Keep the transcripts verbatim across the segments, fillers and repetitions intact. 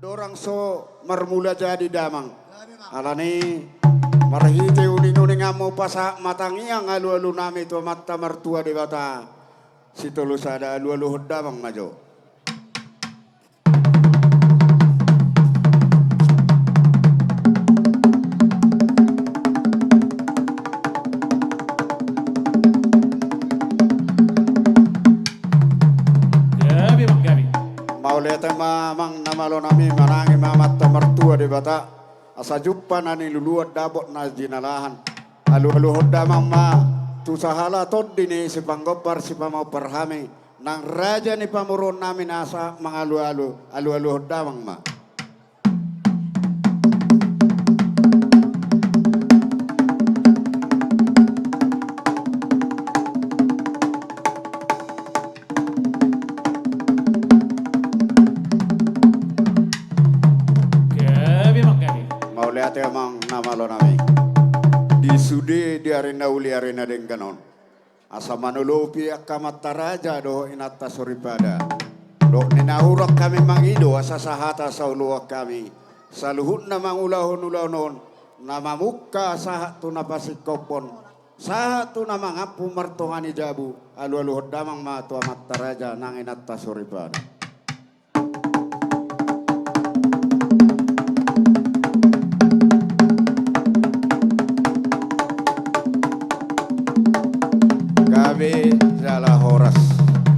Dorang so marmula jadi damang. Alani marhite uninguninganmu pasahat ma tangiang alualunami tu Amanta Martua Debata Sitolusada, alualuhon damang ma jo. Gabe, Amang, gabe. Mauliate ma, Amang na malo nami, manangi ma Amanta Martua Debata asa jumpa na niluluan, dapot na jinalahan. Alualuhon damang ma tu sahala tondi ni sipanggompar sipamompar hami nang raja ni pamoruon nami na sahat mangalualu, alualuhon damang ma. Gabe, Amang, gabe. Mauliate, Amang na malo nami. Di sude di ari na uli, ari na denggan on, asa manolopi angka amanta raja dohot inanta soripada, dohot ni na hurang hami mangido, asa sahata saoloan hami saluhutna mangulahon ulaon on na mamungka sahat tu na pasingkophon, sahat tu na mangampu martonga ni jabu. Alualuhon damang ma tu amanta raja nang inanta soripada. Gabe jala horas.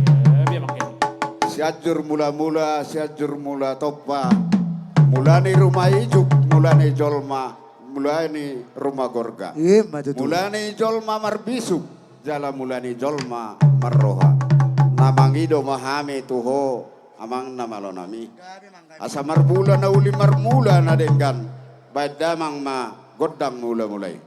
Gabe, Amang, gabe. Sianjur Mulamula, Sianjur Mula Tompa, mula ni ruma ijuk, mula ni jolma, mula ni ruma gorga. Ima tutu. Mula ni jolma marbisuk jala mula ni jolma marroha. Na mangido ma hami tu ho, Amang na malo nami, asa marmula na uli, marmula na denggan. Baen damang ma gondang mulamula i.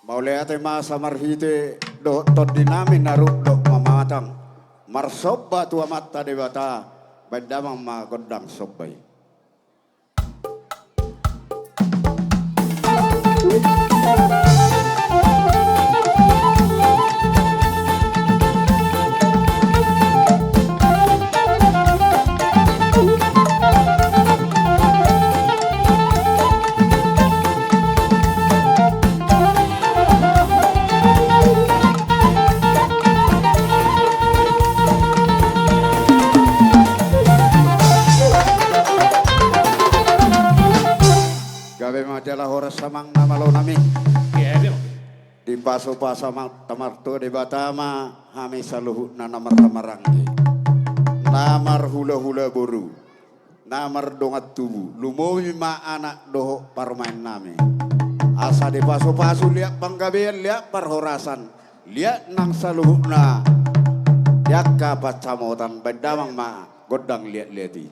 Mauliate ma asa marhite dohot tondi nami na rap dohot mamatang, marsomba tu Amanta Debata. Baen damang ma gondang somba i. Gabe ma jala horas, Amang na malo nami. Gabe. Dipasupasu Amanta Martua Debata ma hami saluhutna na marhahamaranggi, na marhulahula boru, na mardongan tubu, lumobi ma anak dohot parumaen nami. Asa dipasupasu liat panggabean, liat parhorasan, liat nang saluhutna di angka pansamotan. Baen damang ma gondang liatliat i.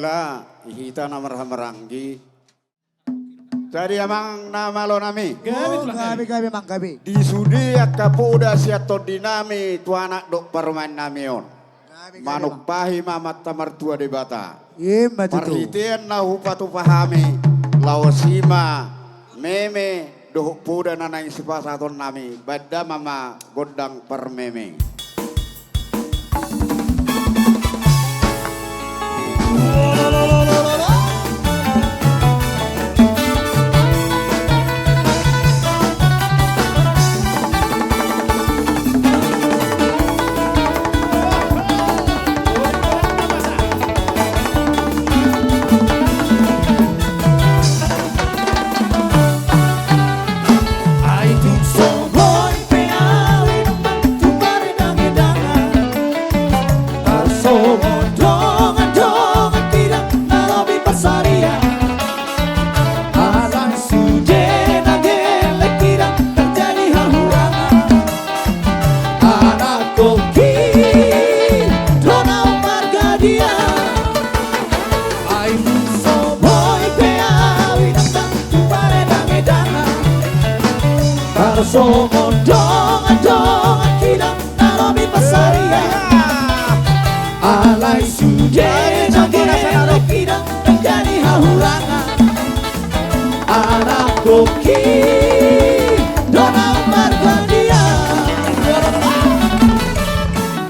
Hita na marhahamaranggi. Jadi amang na malo nami. Gabe, oh, tulang nami. Gabe, gabe, amang, gabe. Di sude angka poda sian tondi nami tu anak dohot parumaen nami on. Gabe, gabe, amang. Manumpahi ma Amanta Martua Debata. Ima tutu. Marhitean na hupatupa hami, laos i ma meme dohot poda na naeng sipasahaton nami, baen damang ma gondang parmeme. Ai tung so boi pe au i nang tu paredangedangan, tarsongon dongandongan hita na lobi parsarian. Alai sude na gelleng hita tarjadi hahurangan. Anakkongki do na ummarga dia. Ai tung so boi pe au i nang tu paredangedangan, tarsongon dongandongan hita na lobi parsarian. Alai sude na gelleng hita tarjadi hahurangan. Anakkongki do na ummarga dia.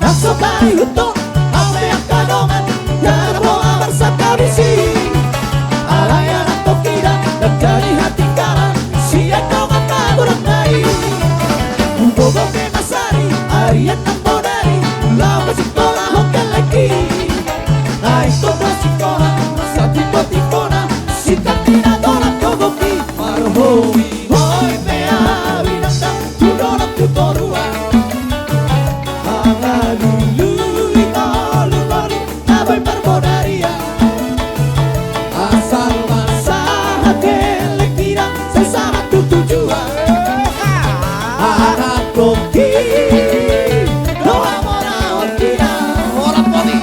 Nang so taihuthon au pe angka dongan, jala pola marsantabi si. Alai anakkongki do na jadi hatinggalan sian dongan na godang nai. Hugogo pe ma sari arian nambodari, laho pasingkolahon gellengki. Ai ingkon do singkola satimpotipona, sitangkina tolap gogongki. Marhobihobih pe au i nang tu dolok tu toruan. Ala lului tolu tolu na boi parbodarian. Asal ma sahat gellengki do sai sahat tu tujuan. Anakkongki do hamoraonki do. Ora poni.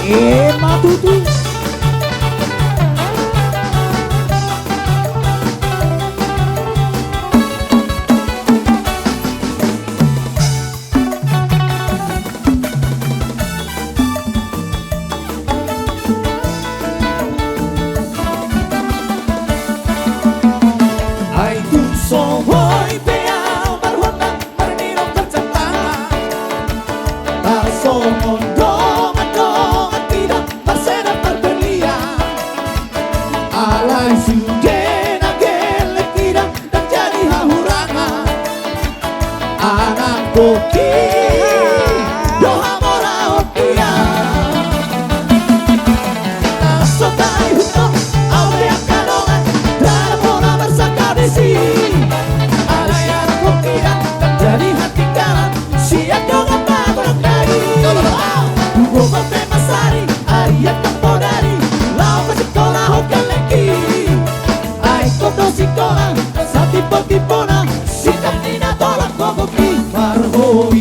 Ima tutu. Ai tung so boi pe au marhundang marnidok marcantangan, tarsongon dongandongan hita marseda marberlian. Alai sude na gelleng hita tarjadi hahurangan. Anakkongki do hamoraonki. Nang so taihuthon au pe angka dongan, jala pola marsantabi si. Alai anakkongki do na jadi hatinggalan sian dongan na godang nai. Hugogo pe ma sari arian nambodari, laho pasingkolahon gellengki. Ai ingkon do singkola satimpotipona, sitangkina tolap gogongki. Marhobihobih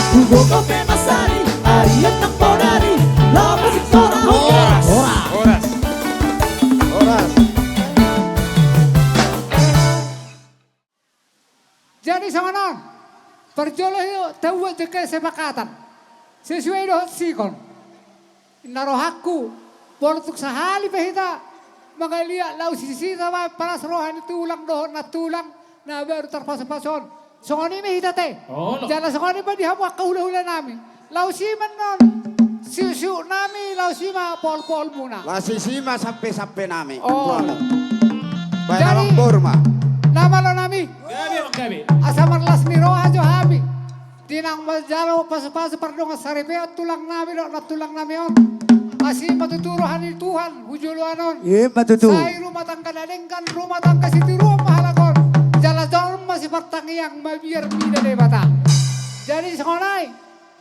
Hugogo pe masari, ari enam bodari, laho masuk sora. Horas. Horas. Horas. Jadi songon on, parjolo i tabuat jo kesepakatan sesuai dohot sikon. Inna rohangku, molo tung sahali pe hita mangaliat laho sisita baen palas roha ni tulang dohot nantulang na baru tarpasupasu on. Songon i ma hita te. Olo. Jala songon i ma di hamu angka hulahulanami. Laos i ma annon siuksiuknami, laos i ma poholpoholmuna. Laos i ma sampesampenami. Olo. Baen. Jadi, amangboru ma. Na malonami. Gabe, gabe. Asa marlas ni roha jo hami. Di naung manjalo pasupasu pardongansaripeon tulangnami dohot nantulangnami on. Asi ma tutu roha ni Tuhan tu joloan on. I ma tutu. Sai rumah tangga na denggan, rumah tangga sitiruon ma halak on. Jala jolma sipartangiang mabiar mida Debata. Jadi songon i,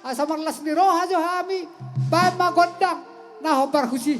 asa marlas ni roha jo hami, baen ma gondang na hombar husi.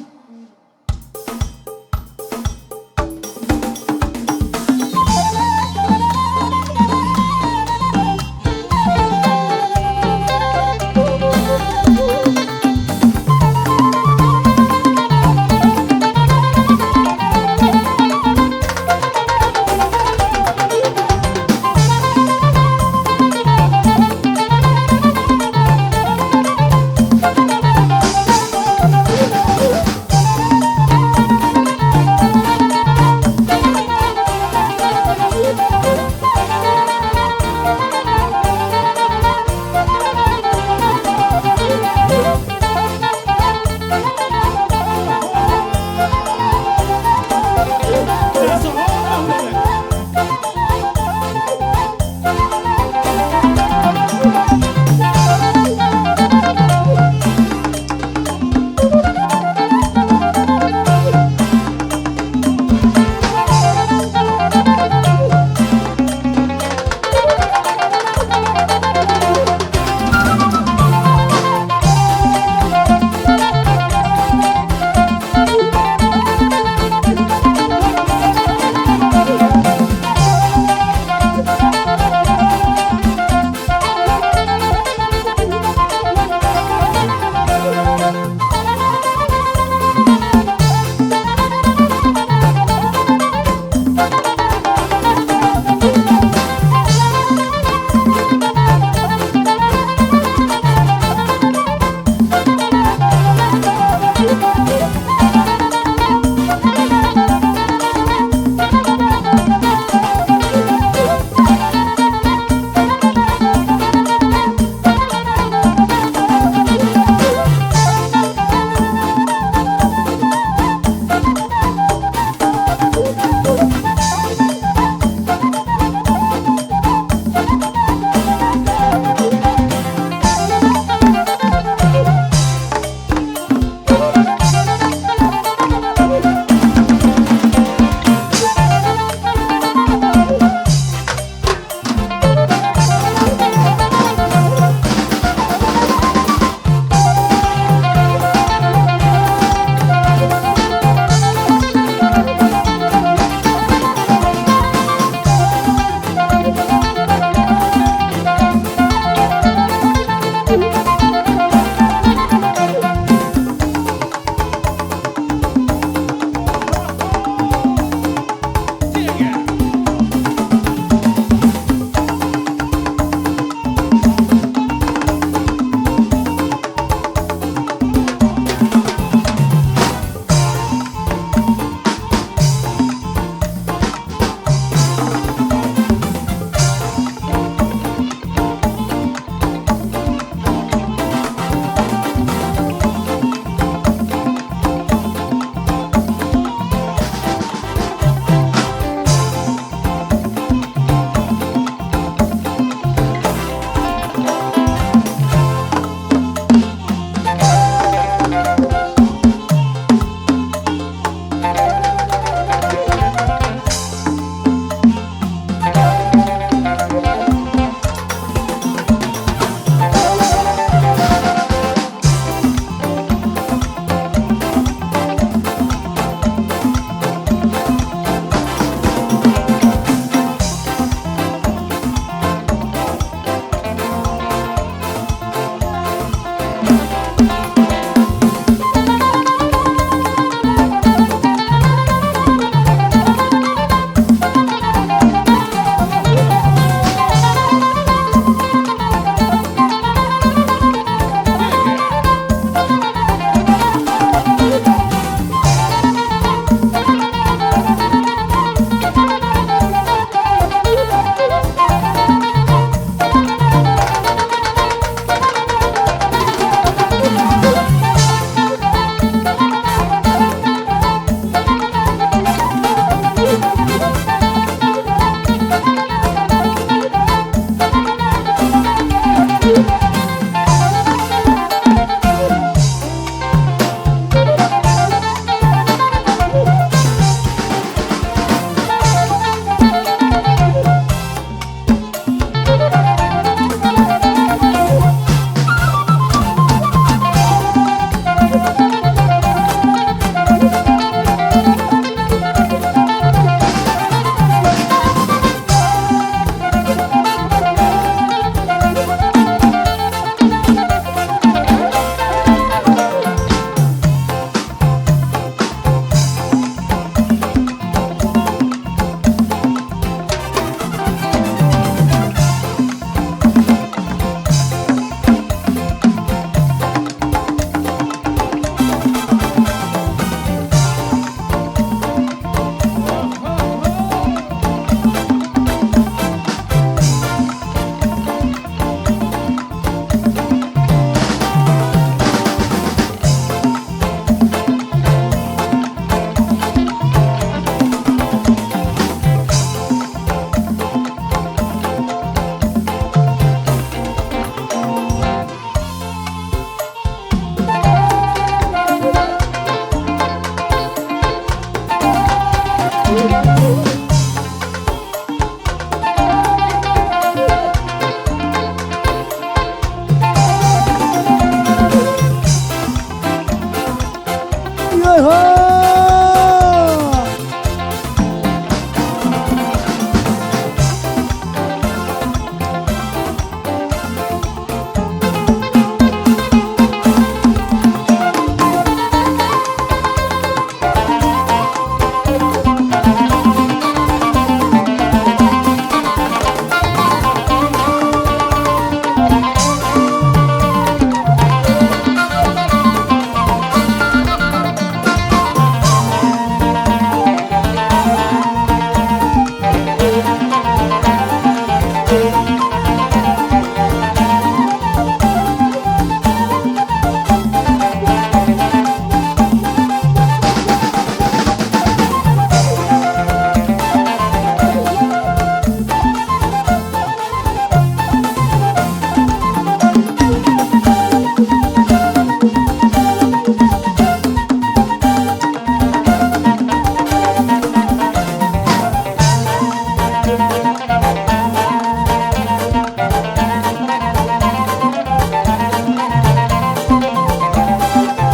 Ho!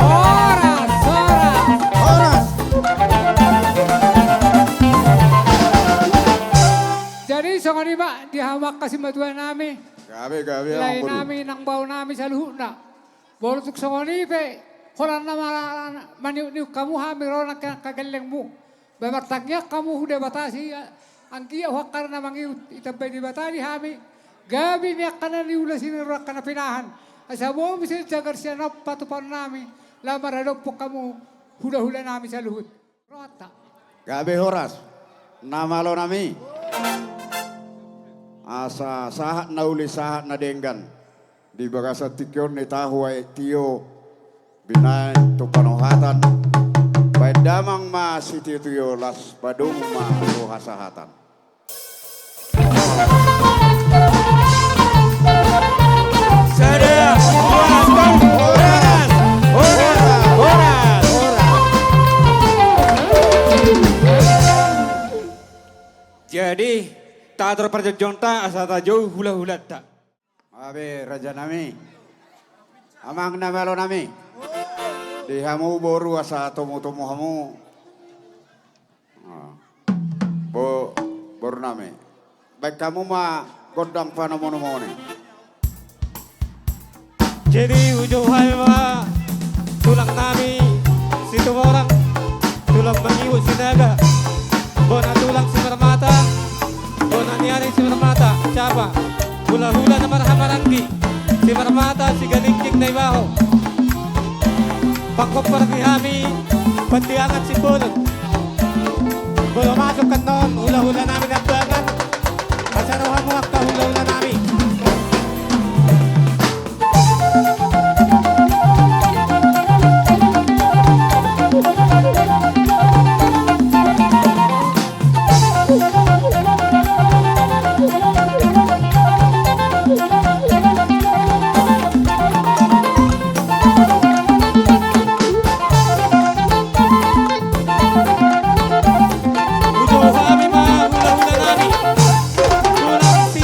Horas, horas. Horas. Jadi songon i ma di hamu angka simatua nami. Gabe, gabe, lae nami, nang bao nami saluhutna. Molo tung songon i pe, holan na ma-, maniukniuk hamu hami ro nang angka gellengmu. Ba martangiang hamu tu Debata, sai anggiat tu angka na mangihut ditambai Debata di hami. Gabe ni angka na niula, sining ro angka na pinahan. Asa boi muse jagar sian on patupaon nami, laho maradophon hamu hulahula nami saluhut. Rohanta. Gabe horas. Na malo nami. Asa sahat na uli, sahat na denggan. Di bagasan tingki on nitahu aek tio, binaen tu panohatan. Baen damang ma sitiotio, laos padomu ma tu hasahatan. Sada, dua, tolu, horas, horas, horas. Jadi, tator parjonjonta asa tajou hulahulanta. Gabe raja nami. Amang na malo nami. Di hamu boru asa tomutomu hamu. Ah. Bo-, boru nami. Baen hamu ma gondang panomunomuon i. Jadi hujou hami ma tulang nami Situmorang, tulang mangihut Sinaga, bona tulang Simarmata, bona ni ari Simarmata, Capa, hulahula na marhahamaranggi, Simarmata, Sigalingking, Naibaho. Pangkompar di hami, Pandiangan, Simbolon. Molo masuk annon hulahula nami Dambangan, asa ro hamu angka hulahula nami. Hujou hami ma hulahula nami. Tulang si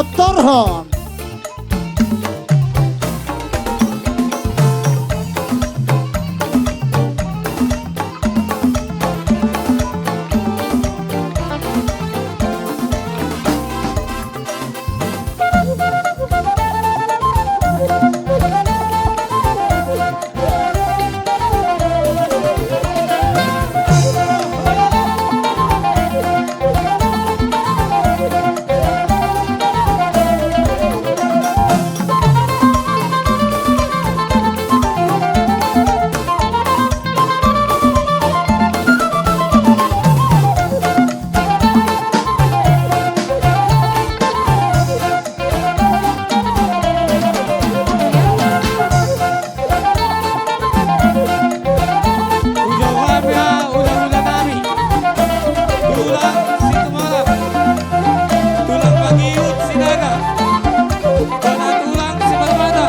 Torhon. Ujau hami, ujau-ujau nami. Tulang Situmorang. Tulang Mangihut Sinaga. Bona tulang Simarmata.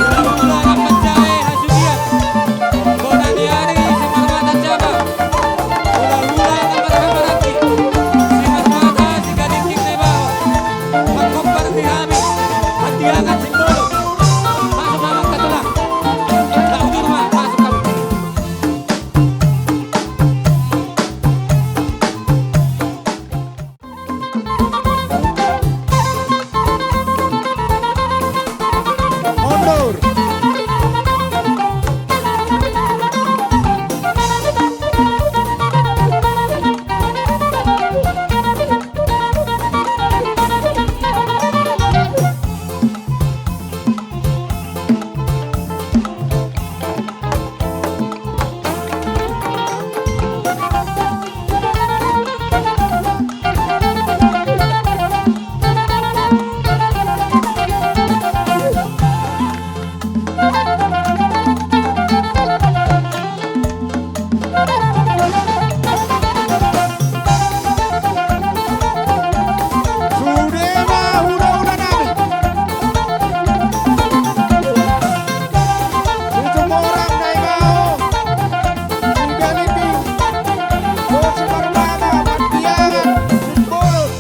Tulang-tulang Ampat Jae Hasugian. Bona ni ari Simarmata Jaba. Hula-hula na marhaha maranggi. Simarmata Sigadingging na ibaho. Pangkobar ni hami. Hatiangan Simbolon. Masuk ma angka tulang. Laudun ma masuk hamu. Mundur. Sude ma hula-hula nami. Situmorang na ibaho. Sigadingging. Simarmata, Hatiangan, Simbolon.